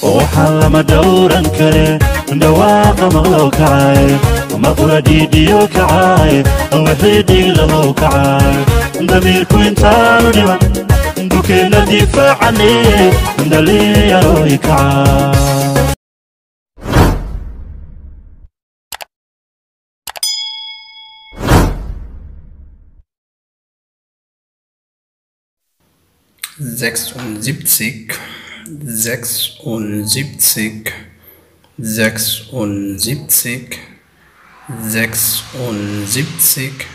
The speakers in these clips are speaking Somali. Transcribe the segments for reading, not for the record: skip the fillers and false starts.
Waxaan lama dhowran kare dhawaaqa maqlow kacay maqura dhiidhiyo kacay wixii dhiiglahow kacay damiirku intaanu dhiman dhulkeenna difaacane dhalinyarooy kacay. 76, 76, 76, 76, 76, 77,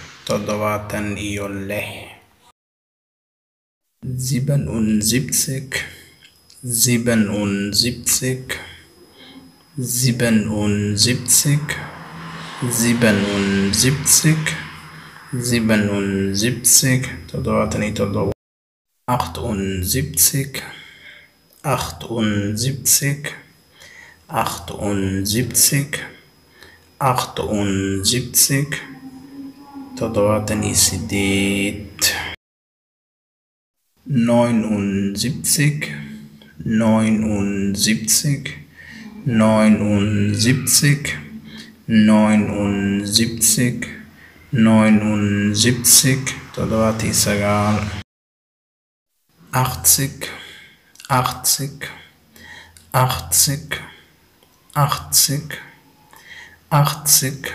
77, 77, 77, 77, 77, 78, 78, 78, 78, 78, 79, 79, 79, 79, 79, 79, 80, 80, 80,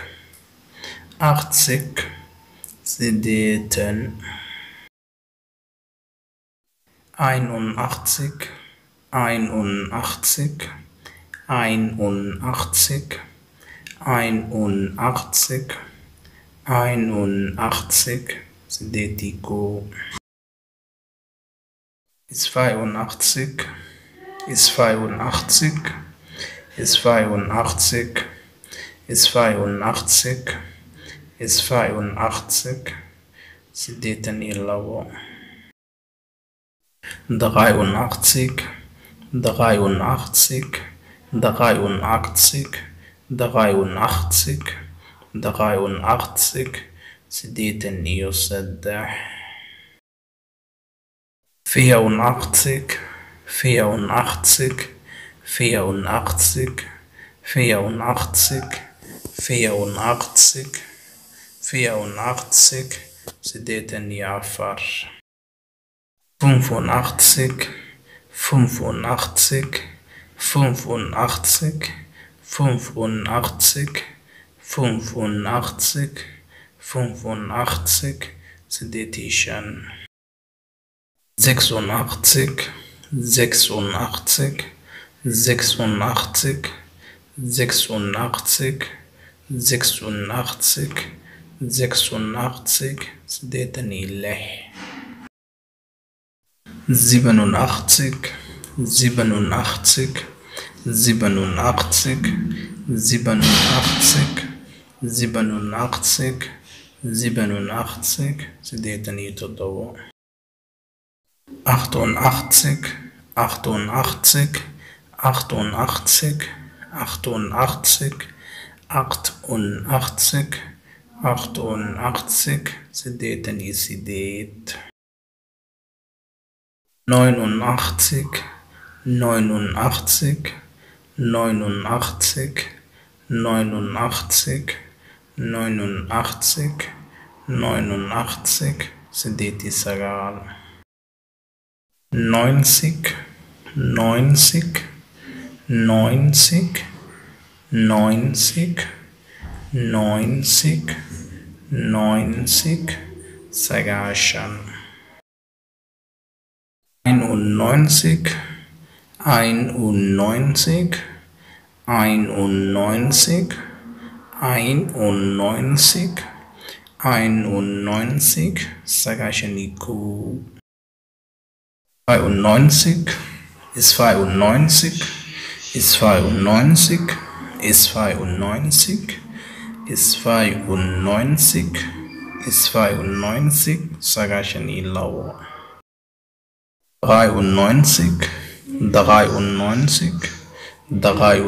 80, 80, 80, 80, 81, 81, 81, 81, 81, 81, 82, 82, 82, 82, 82, 82, 83, 83, 83, 83, 83, 83, 84, 84, 84, 84, 84, 84, 84, 85, 85, 85, 85, 85, 85, 85, 86, 86, 86, 86, 86, 86, 86, 87, 87, 87, 87, 87, 87, 87, 88, 88, 88, 88, 88, 88, 88, 89, 89, 89, 89, 89, 89, 89, 90, 90, 90, 90, 90, 90, 90, 91, 91, 91, 91, 91, 91, 92, 92, 92, 92, 92, 92, 92, 93, 93,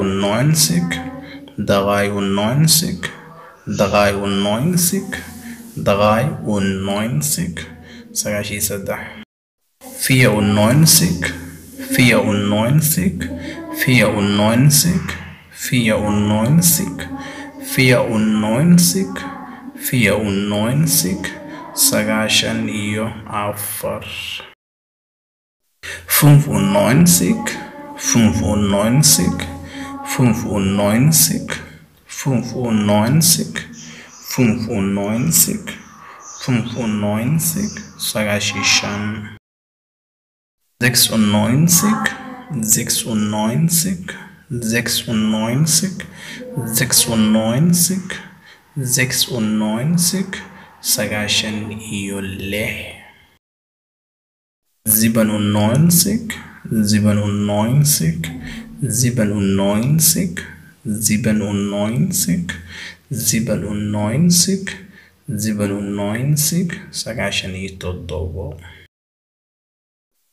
93, 93, 93, 93, 93, 94, 94, 94, 94, 94, 94, 94. 95, 95, 95, 95, 95, 95, 95. 96, 96, 96, 96, 96, 96. 97, 97, 97, 97, 97, 97, 97.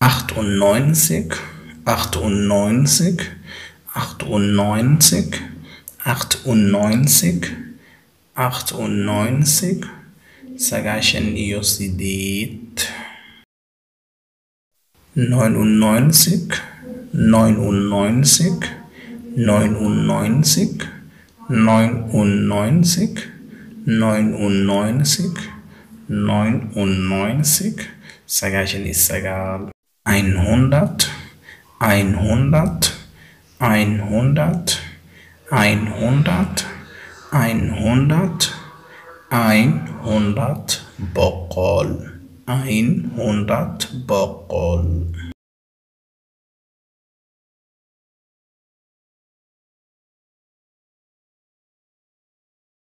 98, 98, 98, 98, 98, 98. 99, 99, 99, 99, 99, 99, 99. 100, 100, 100, 100, 100, 100, 100, 100.